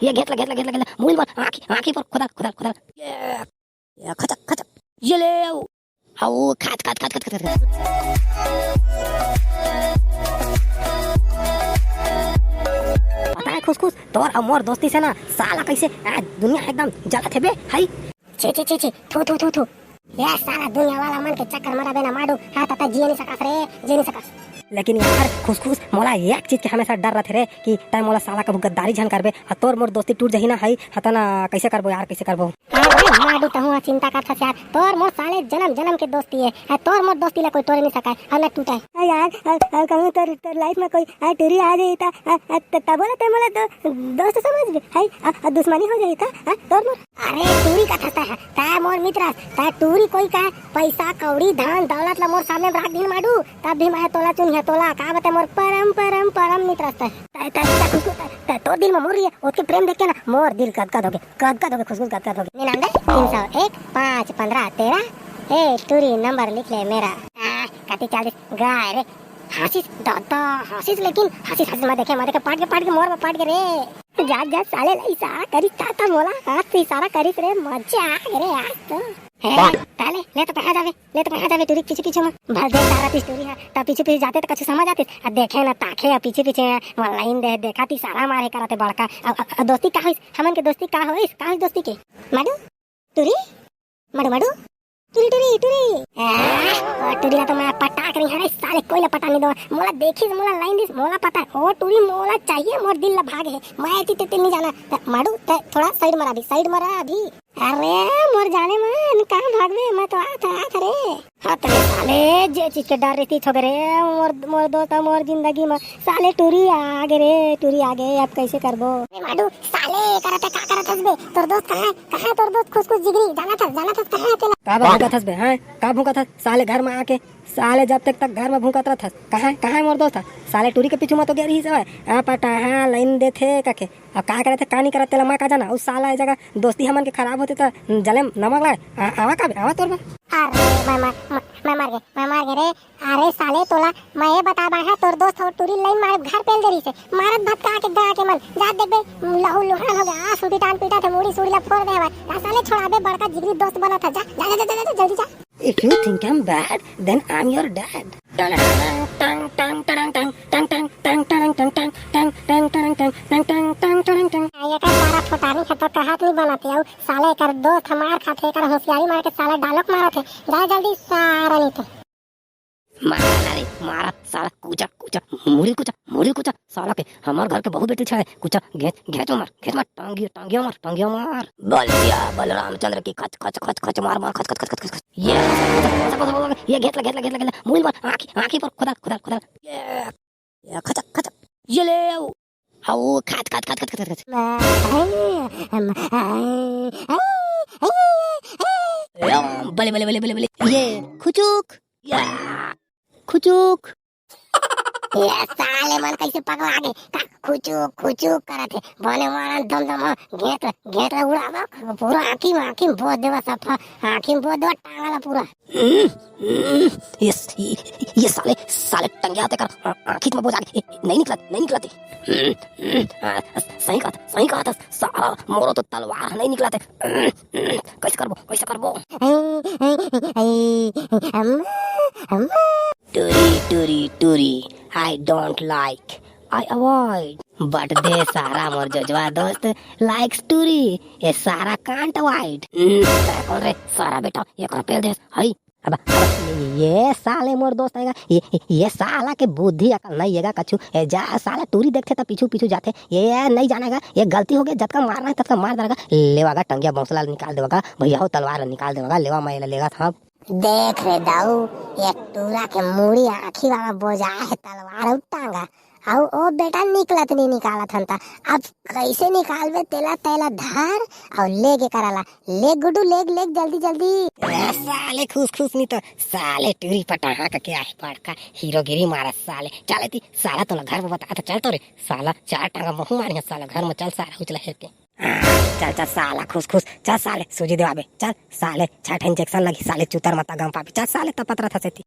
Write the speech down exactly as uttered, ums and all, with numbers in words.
ये घेत ला, घेत ला, घेत ला, घेत ला। मुड़ी ल मार, आँखी, आँखी पर खुदर, खुदर, खुदर। ये, ये खचक, खचक। ये ले, आओ। आओ, खच, खच, खच। पता है खुसखुस, तोर अउ मोर दोस्ती से ना साला कैसे आज दुनिया एकदम जलत हे बे, हई। छे, छे, छे, छे, थू, थू, थू, थू। ये साला दुनिया वाला मन के चक्कर म रबे ना माडू, हाँ, त तैं जिए नहीं सकस रे, जिए नहीं सकस। लेकिन यार खुसखुस, मोला एक चीज के हमेशा डर रथे रे कि तैं मोला साला कभू गद्दारी झन करबे, ह तोर मोर दोस्ती टूट जही ना हई, ह त ना कैसे करबो यार, कैसे करबो? अरे माडू, तहूँ ह चिंता करथस यार, तोर मोर साले जन्म जन्म के दोस्ती हे, ह तोर मोर दोस्ती ला कोई तोड़े नहीं सकय, ह न टूटय। अरे यार, अ, अ, कहूँ तोर, तोर लाइफ में कोई, अ, टूरी आ जाही त, अ, अ, त-, तबो ला तैं मोला दो-, दोस्त समझबे, हई, अ, अ, दुश्मनी हो जाही त, अ, तोर मोर अरे टूरी कथस तैं ह, तैं मोर मित्र अस, तैं टूरी कोई का पैसा कौड़ी धन दौलत ला मोर सामने में राख दिही माडू, तब भी मैं तोला चुनिहा तोला, का बते मोर परम परम परम मित्र अस तैं। तैं, तैं, तैं खुसखुस, तैं, तैं तोर दिल में मोर लिए ओतके प्रेम देख के ना मोर दिल गदगद होगे, गदगद होगे खुसखुस गदगद होगे। निन्यानवे, तीन सौ एक, पाँच, पन्द्रह, तेरह, ए टूरी नंबर लिख ले मेरा। आ, कति चालीस, गाय रे, हंसिस दादा, हंसिस लेकिन हंसिस, हंसिस मैं देखे, मैं देखे, पाट के, पाट के, मोर में पाट के रे। जा, जा, साले ला इशारा करिस, ता, ता मोला हाथ से इशारा करिस रे, मजा आ गे रे आज तो। हे, ताले, ले तो कहाँ जावे, ले तो कहाँ जावे, टूरी के पीछे पीछे में। भल देख डारा तीस टूरी है, ता पीछे पीछे जाते तो कछु समझ आते, आ देखे ना ताके, आ पीछे पीछे मोला लाइन दे, देखा ती इशारा मारे करते बड़का, अब, अब, अब दोस्ती का होइस, हमन के दोस्ती का होइस, का होइस दोस्ती के? माडू? टूरी? माडू, माडू? टूरी, टूरी, टूरी। आ, ओ टूरी ला तो मैं पटाक रही हूँ, साले कोई ला पटा नहीं दो। मोला देखिस, मोला लाइन दिस, मोला पता है। ओ टूरी मोला चाहिए, मोर दिल ला भाग है। मैं एती तेती नहीं जाना। त माडू, तैं थोड़ा साइड मरा अभी, साइड मरा अभी। अरे, मोर जाने मन, कहाँ भागबे? मैं तो आत, आत रे। हाँ, तैं साले, जे चीज के डर रहती छोकरे, मोर, मोर दोस्त, मोर जिंदगी में साले टूरी आ गे रे, टूरी आ गे, अब कैसे करबो? अरे माडू, साले, करत है, का करत हस बे? तोर दोस्त कहाँ है? कहाँ है तोर दोस्त खुसखुस जिगरी? जानत हस, जानत हस, कहाँ है तेला? का भूकत हस बे, हैं? का भूकत हस? साले घर में आके, साले जब तक, तक घर में भूकत रहत हस। कहाँ है, कहाँ है मोर दोस्त? साले टूरी के पीछू में तो गे रही सवाय। आ पटाहा लाइन देथे कके। अब का करत है, का नहीं करत, तेला मैं का जाना। उस साला ए जगह दोस्ती हमन के खराब होते त जले नमक लाए। आ, आवा का बे, आवा तोर बा। अरे, मैं, मैं, मैं, मैं मर गे, मैं मर गे रे। अरे साले तोला मैं ये बता बाय है, तोर दोस्त हो टूरी लाइन मारे घर पेल दे रही से, मारत भटका के गा के मन, जात देखबे, लहू लुहान हो गया, आस पीटान पीटा थे, मुड़ी सूड़ी ला फोड़ दे हवा। का साले छोड़ाबे, बड़का जिगरी दोस्त बना था, जा, जा, जा, जा, जा, जल्दी जा। If you think I'm bad, then I'm your dad. ये का सारा फुटानी है तो कहत नहीं बनत है, साले कर दोस्त हमार खाते, कर होशियारी मार के साला डायलॉग मारत है, जा जल्दी सारा नहीं तो। मारा ना रे, मारा साला, कुचा, कुचा, मुड़ी कुचा, मुड़ी कुचा, साला के, हमार घर के बहू बेटी छे, कुचा, घेच, घेच मार, घेच मार, टांगिया, टांगिया मार, टांगिया मार। बलिया बलरामचंद्र की खच, खच, खच, खच, मार, मार, खच, खच, खच, खच, खच, खच। ये, ये घेत ला, घेत ला, घेत ला, घेत ला, मुड़ी मार, आँखी, आँखी पर खुदा, खुदा, खुदा। ये, ये खचक, खचक। ये ले आओ। आओ, खच, खच, खच, खच, खच, खच। बले, बले, बले, बले, बले। ये, खुचुक। या, खुचुक। ये साले मन कैसे पगला गे? का खुचुक, खुचुक करत हे? बने मारन दम दम, हाँ। घेत, घेत ला उड़ावा, पूरा आँखी में, आँखी में बोद देवा सफा, आँखी में बोद देवा टांगा ला पूरा। हम्म, हम्म, ये, ये, ये साले, साले टंगिया ते कर, आ-, आँखी में बोद आ गे, नहीं निकलत, नहीं निकलत। हम्म, हम्म, आ, सही कहत, सही कहत, साला मोरो तो तलवार नहीं निकलत। हम्म, हम्म, कैसे करबो, कैसे करबो? अम्मा, अम्मा। टूरी, टूरी, टूरी, I don't like, I avoid। But दे सारा मोर जोजवा दोस्त likes टूरी, ये सारा can't avoid। हम्म, तै कौन रे सारा बेटा, ये कर पेल दे, हई। अब, अब ये साले मोर दोस्त आएगा, ये, ये साला के बुद्धि अकल नहीं हेगा कछु। ए जा साला टूरी देखथे त पीछू पीछू जाथे, ये नहीं जानेगा, ये गलती हो गया, जतका मारना है ततका मार देगा, लेवागा टंगिया बौसला निकाल देवागा, भैया हो तलवार निकाल देवागा, लेवा मैं ले लेगा था। देख रे दाऊ, ये टूरा के मुड़ी आँखी वाला बोजा है, तलवार अउ टांगा, अउ ओ बेटा निकलत नहीं निकालत हन त, अब कैसे निकालबे तेला, तेला धर अउ ले के कराला, ले गुड्डू, ले, ले जल्दी, जल्दी। ए साले खुसखुस नहीं तो साले टूरी पटाहा का क्या है, बड़का हीरोगिरी मारा साले, चल ती साला तोला घर में बता तो चल तो रे, साला चार टांगा महू मारे साला घर में, चल साला उचला हेर के। चल, चल, साला खुसखुस, चल साले, सूजी देवाबे, चल साले, छठ इंजेक्शन लगी, साले चूतर मता गम पाबे, चल साले, तपत रथ सेती।